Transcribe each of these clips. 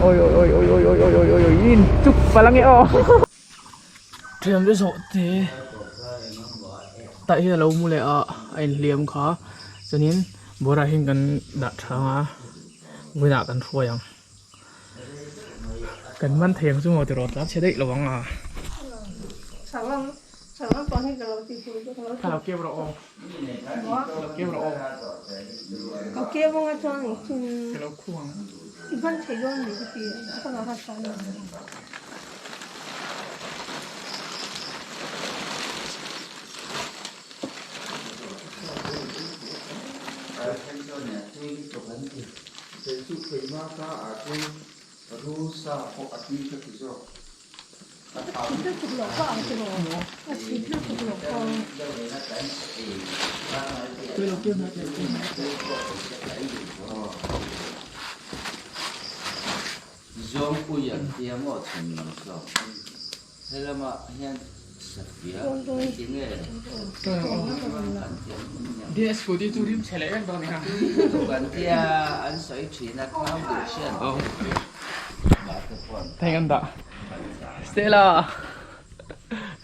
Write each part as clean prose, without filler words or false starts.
Oi oi oi oi oi oi oi oi oi oi in chuk palh ange aw. Thiam te zawh te tah hian a lo mu leh a a inhliam kha chuanin bawrah hian kan dah tha ang a vawiinah kan hruai ang kan man thei ang chu maw tiraw tlan chhe daih lo ang a. Thla lo keu rawh aw. Lo keu rawh aw. Ka lo khuang ang. Scooty chu rim chhe leh vek dawn nia. Theng an dah. Stella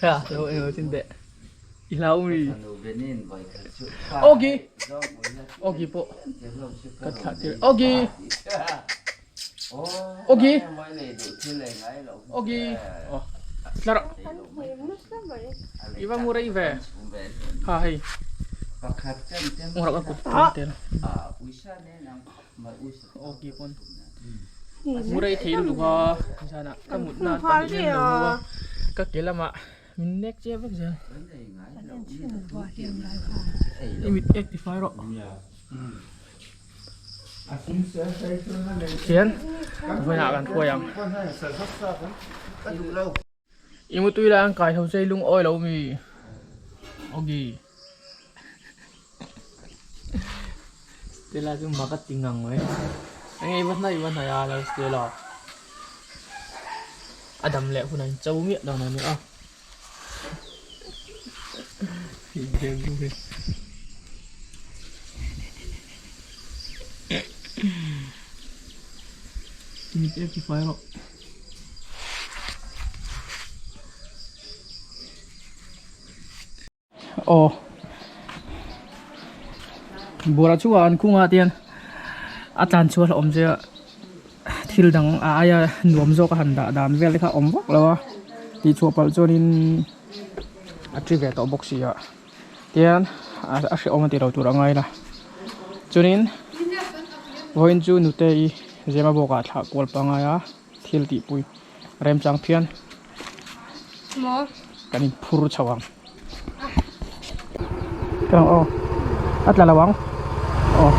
ha lo eng chin de i hlau mi Ogi Ogi pawh ka thlah tir Ogi Ogi Ogi oh tlar i va ngu rei ve ha hei ngawrh ka kut tel Ogi pawn Mu rei thei lutuk a zanah ka mut nan pahnih hian lo mu a ka ke lamah min nek chiah vek zel i mit ek tifai rawh tihian vawiinah kan hruai ang i mutui lai an kai ho che i lungawi lo mi Ogi. Stella chu mak a ti ngang mai. Enge i va hnaih va hnaih a lo Stella. A dam leh hunah in cho miah dawn a nia. Mit ek ti fai rawh. Aw bawrah chu an kungah te hian a tlan chhuah hlauhawm che a thil dang a aia nuam zawk a han dah dan vel te kha a awm vak lo a tih chhuah palh chuanin a thi ve tawh bawk si a tihian a hrehawm a tih loh tur a ngai la chuanin vawiin chu nute i zema bawkah thlah kual pangai a. Thil tihpui remchang phian kan in phur chho ang. Ka aw a tla lo ang aw.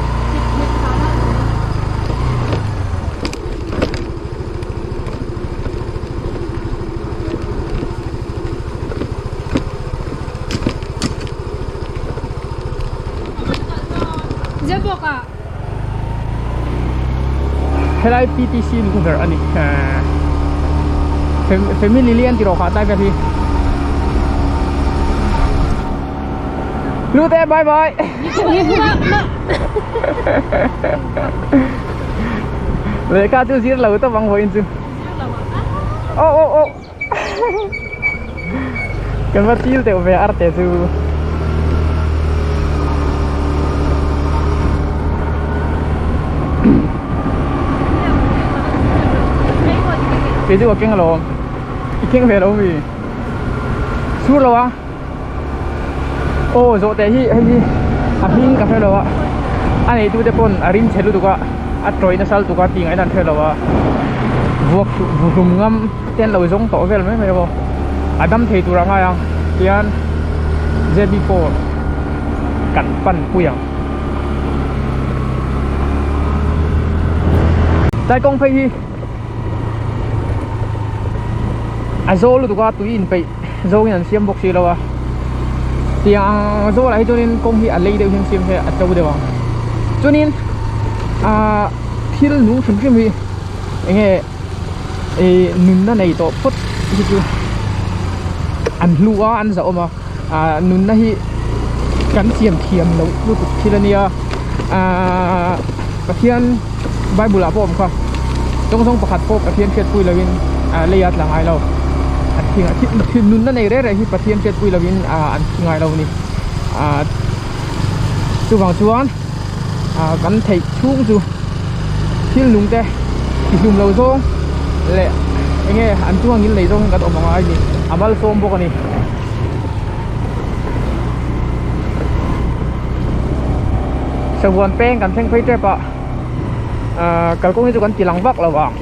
Helai PTC lungverh a ni family lian tih rawh kha tlai vel hi lut e bye bye lehkha chu zir lo tawp ang vawiin chu oh oh oh Kan va til deuh ve arte chu. Kei chu ka keng alawm. I keng ve lo mi. Sur lo a. Aw zawh teh hi hei hi a hming ka hre lo a. A neitu te pawn a rim chhe lutuk a. A tawih nasa lutuk a tih ngaihna an hre lo a. Vuak vuhlum ngam. Te an lo zawng tawh vel mai mai a a dam thei tur a ngai ang tihian JB four kan pan pui ang tlai kawng phei hi a zawl lutuk a tui inpeih zawngin an siam bawk si lo a tiang zawlah hi chuanin kawng hi a lei deuh hian siam se a to deuh ang chuanin ahh thil nung hrim hrim hi eng nge. Ih nunna nei tawh phawt hi chu an hlu a an zahawm a ah nunna hi kan siam thiam loh lutuk thil a nia ahh Pathian bible ah pawh a awm kha. Chawngzawng pakhat pawh Pathian hriatpui lovin lei a tla ngai lo. A thi thi nunna nei reng reng hi Pathian hriatpui lovin an thi ngai lo a ni. Chuvang chuan kan theih chhung chu thil nung te tihlum lo zawng leh eng nge an chunga ngil nei zawng hian kan awm a ngai a ni. A malsawm bawk a ni. Sahuan peng kan thleng phei tep a ahh kalkawng hi chu kan ti lang vak lo ang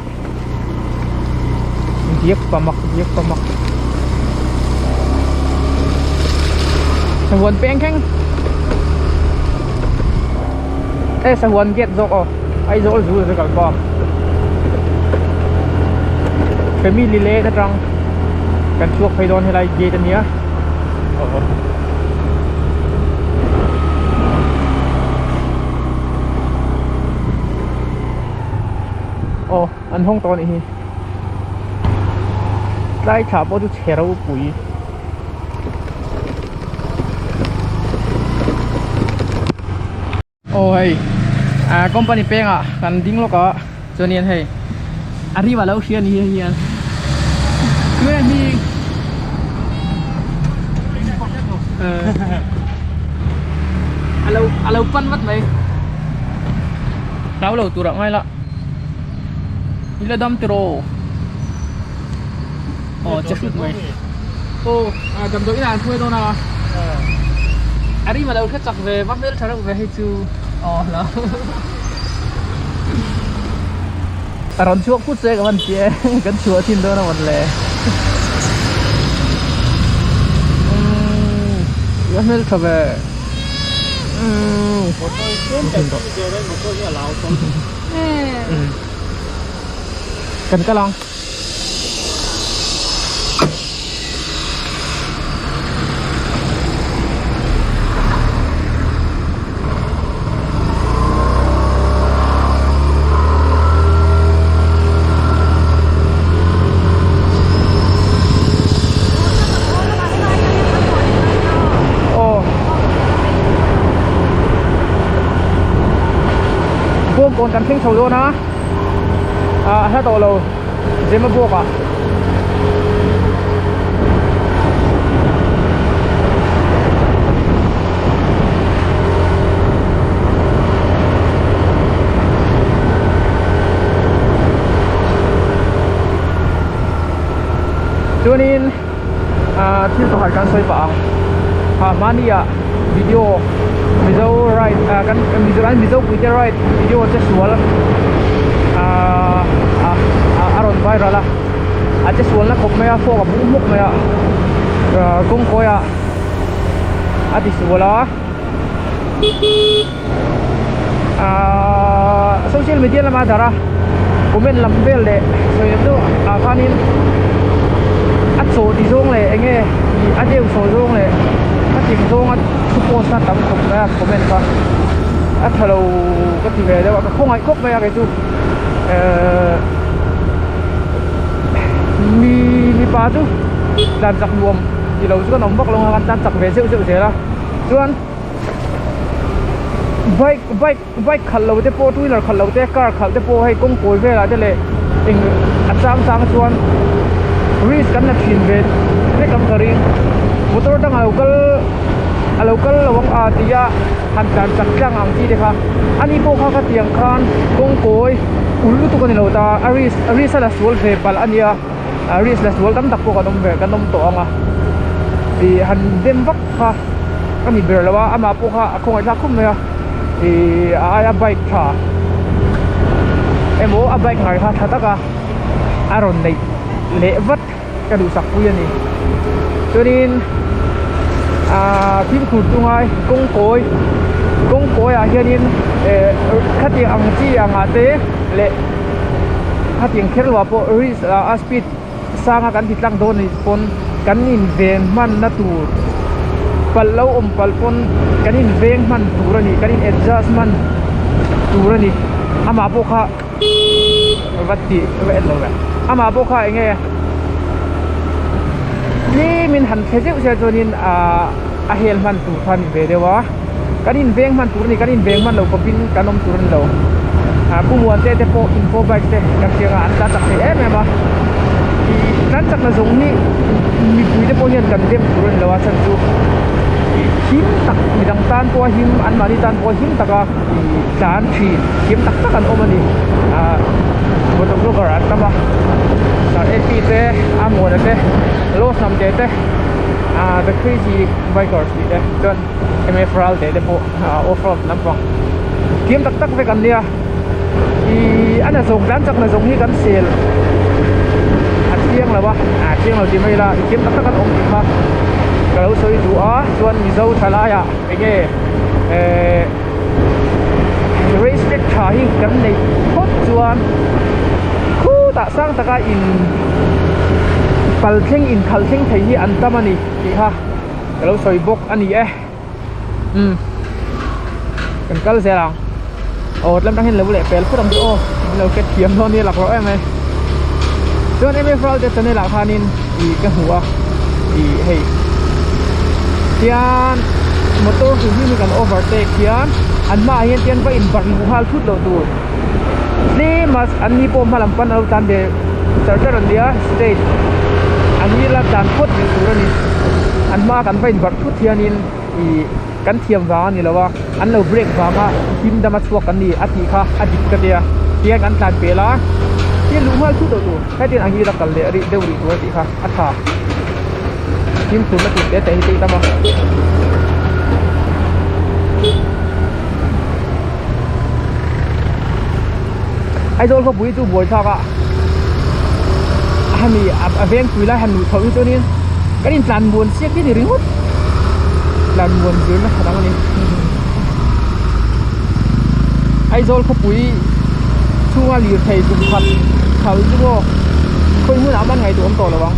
diak pamak diak pamak sahuan peng thleng e sahuan gate zawk aw Aizawl zu chu kal pawh family lane atang kan chhuak phei dawn helai gate ania aw aw an hawng tawh anih hi tlai thla pawh chu chhe ropui. Aw hei ah company pengah kan ding lawk a chuanin hei a rim alo hria ni hei hian tunge hi alo alo pan vat mai hlau lo turah ngai la ila dam tiraw aw che hrut mai aw damdawi inah an hruai dawn a a rim alo hre chak ve va hmel tha reuh ve hei chu aw hlo a rawn chhuak phut se ka van ti e kan chhuah thin dawn a mawn le umm va hmel tha ve umm kan kal ang. Bawngkawn kan thleng chho dawn a ah a hla tawh lo. Zema buak ah chuanin ah thil pakhat kan sawi pah ang ah hmani ah video mizo ride ah kan mizo mizo puite ride video che sual ah a rawn viral a a che sual na khawp mai a fork a bung hmuk mai a ah kawngkawi ah a ti sual a ah social media lama a darh a comment lam vel leh sawi lam deuh ah khanin a chaw ti zawng leh eng nge ih a deuh saw zawng leh a tling zawnga thu post kha tam khawp mai a comment kha a tha lo ka ti ve deuh a ka khawngaih khawp mai a kei chu ehh mi mipa chu tlan chak nuam ti lo chu kan awm vak lo ang a kan tlan chak ve zeuh zeuh zel a chuan. Bike bike bike khalh lo te pawh two wheeler khalh lo te car khalh te pawh hei kawng kawi velah te leh eng a chang chang chuan risk kan la thin ve vek ang ka ring motor dangah lo kal a lo kal lo ang a tih a han tlan chak tlang ang chi te kha ani pawh kha khatiang khan kawng kawi ul lutuk a ni lo ta a risk a risk a la sual ve palh a nia a risk la sual tam tak pawh kan awm ve kan awm tawh ang a ih han dem vak kha a ni ber lo a amah pawh kha a khawngaih thlak khawp mai a ih a aia bike tha emaw a bike ngai kha tha tak a a rawn neih leh vat ka duhsak pui a ni chuanin ahh fimkhur chu ngai kawng kawi kawng kawi ah hianin eh khatiang ang chi ang ah te leh khatiang kher lo ah pawh risk a speed sanga kan ti tlang dawn anih pawn kan inven hmanna tur palh lo awm palh pawn kan inveng hman tur a ni kan in adjust hman tur a ni amah pawh kha va tih va en lo ve amah pawh kha eng nge tlemin han thle zeuh sia chuanin ahh a hel hman tur kha a ni ve deuh a kan inveng hman tur a ni kan inveng hman lo khawpin kan awm tur a ni lo. Pu Muante te pawh info bike te kan hria a an tlan chak thei em em a ih tlan chak na zawng hi mipui te pawh hian kan dem tur a ni lo a chhan chu ih him tak midang tan pawha him anmahni tan pawha him taka ih tlan thin thiam tak tak an awm a ni ah motor vlogger an tam a sir ap te Amuana te Lost hnam te te ah the crazy bikers tih te chuan mf ral te te pawh off road lampang thiam tak tak vek an nia ih a nazawng tlan chak nazawng hi kan sel a chiang lo a a chiang lo tih mai ila i thiam tak tak an awm tih kha ka lo sawi duh a chuan mizo thalai ah enge eh race track tha hi kan neih phawt chuan khutah sang taka in pal thleng in khalh thleng thei hi an tam a ni tih kha ka lo sawi bawk a ni e umm kan kal zel ang aw tlem tang hian lo leh pel phut ang chu aw min lo hre thiam dawn nia laklawh em mai chuan mf ralte channel ah khanin ih ka hmu a ih hei tian motor hrim hrim hi kan overtake hian an hmaah hian tian va inbarh luh nghal thut loh tur tlem a an ni pawh hma lam pan a lo tlan ve char char an nia straight an ni la tlan phawt rih tur a ni an hma kan va inbarh thut hianin ih kan thiam vang a ni lo a an lo break vanga him dama chhuak kan ni a tih kha a dik ka tia tihian kan tlan pel a tihian luh nghal thut loh tur hetiang ang hi la kal leh rih deuh rih tur a tih kha a tha fimkhur na tur te te hi tih tam a. Aizawl khawpui chu buai thlak a hemi a veng pui lai han luh chhoh hi chuanin kan intlan muan chiat hi ni ringawt tlan muan zir nasa dang a ni Aizawl khawpui chhunga lirthei kum khat khalh chu maw khawi hmunah man ngaihtuah awm tawh lo ang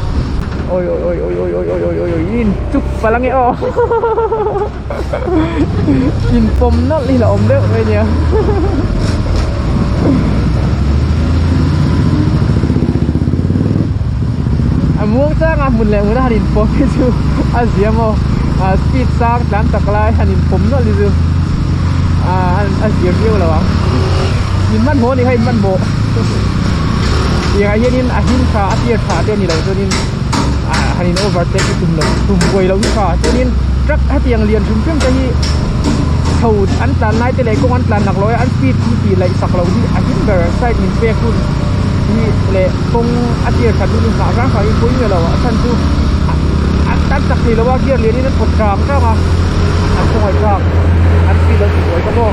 awi awi awi awi awi awi awi awi awi in chuk palh ange aw. Inpawm nawlh hi la awm deuh mai nia a muang chang a hmun leh hmun a han inpawm hi chu a zia maw ah speed sang tlan tak lai han inpawm nawlh hi chu ah a zia viau lo ang in hmanhmawh a nih kha in hmanhmawh tiangah hianin a him tha a tir tha te a ni lo chuanin ah han in overtake hi tum lo tum buai loh hi tha chuanin truck hetiang lian hrim hrim te hi chho an tlan lai te leh kawng an tlan lak loh a an speed hi tih laih sak loh hi a him ber side min pek hun hi leh kawng a tir that hun hi nghah hrang hrang hi pui nge lo a chhan chu an tan chak thei lo a gear lian in an pawt hrang hrang a an khawngaih thlak an speed an ti buai ta maw.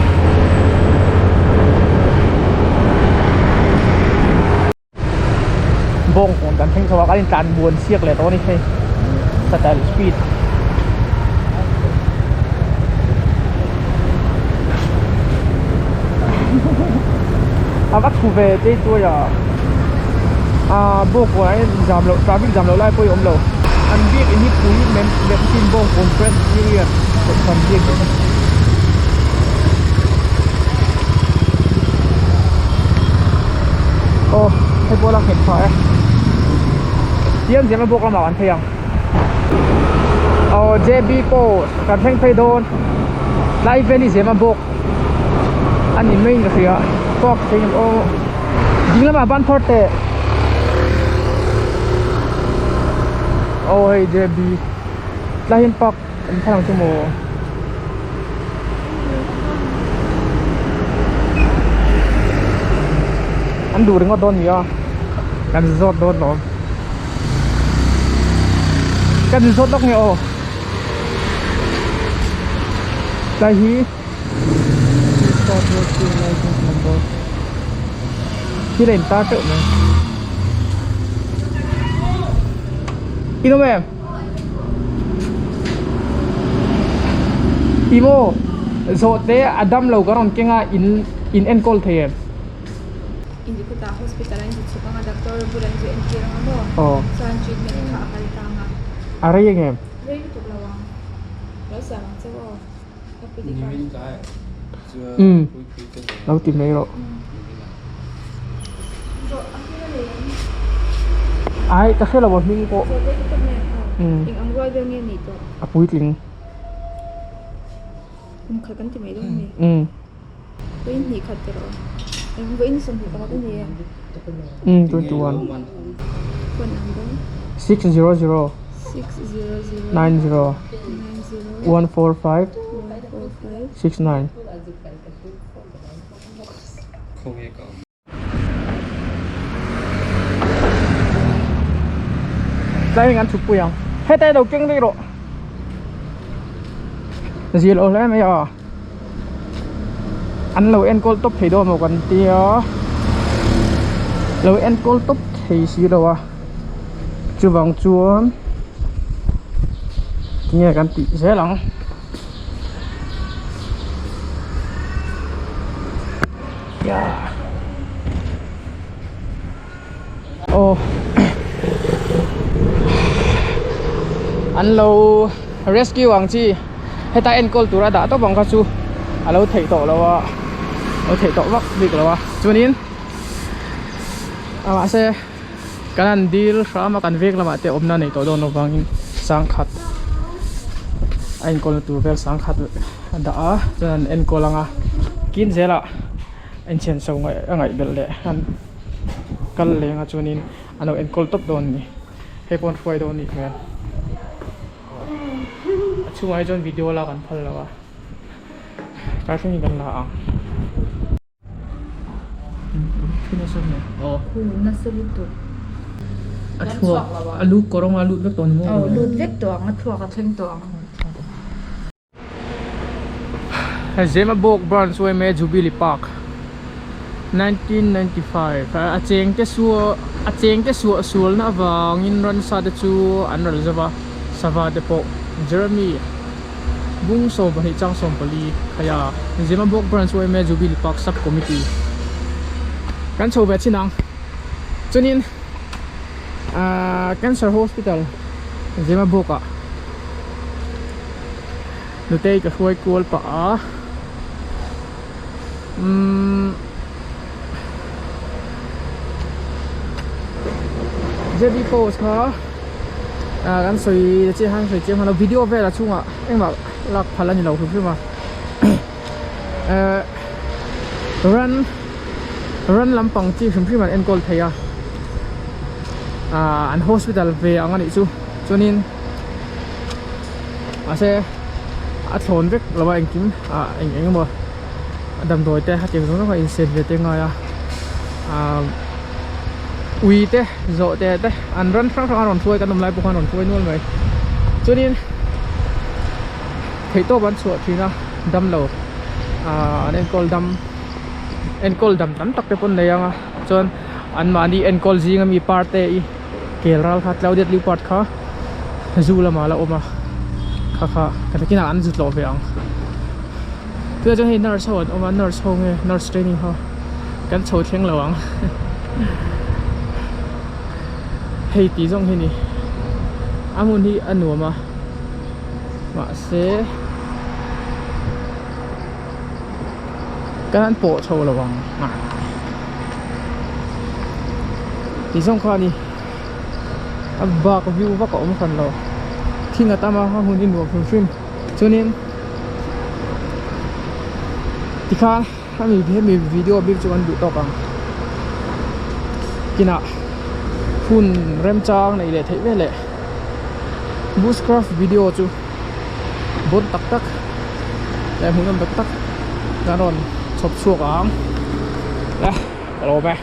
Bawng pawn kan thleng chho a kan intlan muan siak leh tawh a ni hei satel speed a va thu ve chei chuai a ah bawng kawn ah hian zam loh traffic zam loh lai pawh hi a awm lo an biak in hi pui mem mem chin bawng kawn presbyterian kohhran biak in. Aw hei pawh a la nghet phah e tiang zema bawk lamah kan phei ang aw J B post kan thleng phei dawn tlai vel hi zema bawk a ni mai in ka hria park thei ang aw ding lamah ban phar teh aw hei J B tlai hian park an phal ang chu maw. An duh ringawt dawn nia kan zawt dawn lawm kan zawt lawk nge aw tlai hi thil a in tar teuh mai in awm em. Ti maw zawh te a dam lo ka rawn keng a in in enkawl thei em? Inti khutah hospital an zu chhuk anga doctor bul an zu entir anga maw chuan treatment kha a kal tang a. A rei eng em? Rei lutuk lo ang. Lo siam ang che aw. Umm lo ti mai rawh. Ai ka hre lo a hming pawh umm a puitling umm. Eng vawiin 21 a ni em? Umm 21. Phone number? 600. 600. 90. 90. 145. 145. 69. Tlai in an chhuk pui ang heta i lo keng daih rawh zil aw hle mai a an lo enkawl tawp thei dawn maw kan tia lo enkawl tawp thei si lo a chuvang chuan tinge kan tih zel ang. Aw an lo rescue ang chi heta enkawl tura dah tawp ang kha chu a lo theih tawh lo a lo theih tawh vak bik lo a chuanin mahse kan han dil hram a kan veng lamah te awmna nei tawh dawn avangin sangkhat a enkawlna tur vel sangkhat a dah a chuan an enkawl ang a kin zelah inchhen so ngaih a ngaih belh leh an kal leng a chuanin an lo enkawl tawp dawn a ni hei pawh an hruai dawn a nih hmel a chhungah hi chuan video lak an phal lo a tlai thlengin kan la ang. A thluak a lu kawr anga lut vek tawh ni maw? Aw lut vek tawh ang a thluak a thleng tawh ang. Zemabawk Branch yma Jubilee Park 1995 a cheng te su a cheng te suah sualna avangin ransa te chu an ral zo va sava te pawh Jeremy Bung 12 chang 14 khaia Zemabawk Branch yma Jubilee Park Sub Committee kan chho ve chin ang chuanin ahh Cancer Hospital Zemabawk ah nutei ka hruai kual pah a umm J B post kha ah kan sawi chiah khan sawi chiah hman lo video velah chhungah engmah lak phal a ni lo hrim hrim a eh ran ran lampang chi hrim hrim an enkawl thei a ah an hospital ve ang a nih chu chuanin mahse a thlawn vek lo a engkim ah eng eng emaw damdawi te a tiang zawng zawng a insiam ve te a ngai a ah ui te zawh te te an ran hrang hrang a rawn hruai kan awm lai pawh khan a rawn hruai nual mai chuanin theihtawp an chhuah thin a damlo ah an enkawl dam enkawl dam tam tak te pawh an nei ang a chuan anmahni enkawl zing ami parte i kel ral kha clouded leopard kha zoo lamah a la awm a kha kha ka nakinah an zut lawh ve ang tunah chuan hei nurse ho an awm a nurse ho nge nurse training ho kan chho thleng lo ang hei tih zawng hi ni a hmun hi a nuam a mahse kan han pawh chho lo ang tih zawng kha a ni a bak view vak a awm hran lo thing a tam a a hmun hi nuam hrim hrim chuanin tikhan hemi hemi video bik chu kan duh tawk ang kinah hun remchang neih leh theih veleh bushcraft video chu bawn tak tak leh hmuhnawm tak tak kan rawn chhawp chhuak ang le ka lawm e.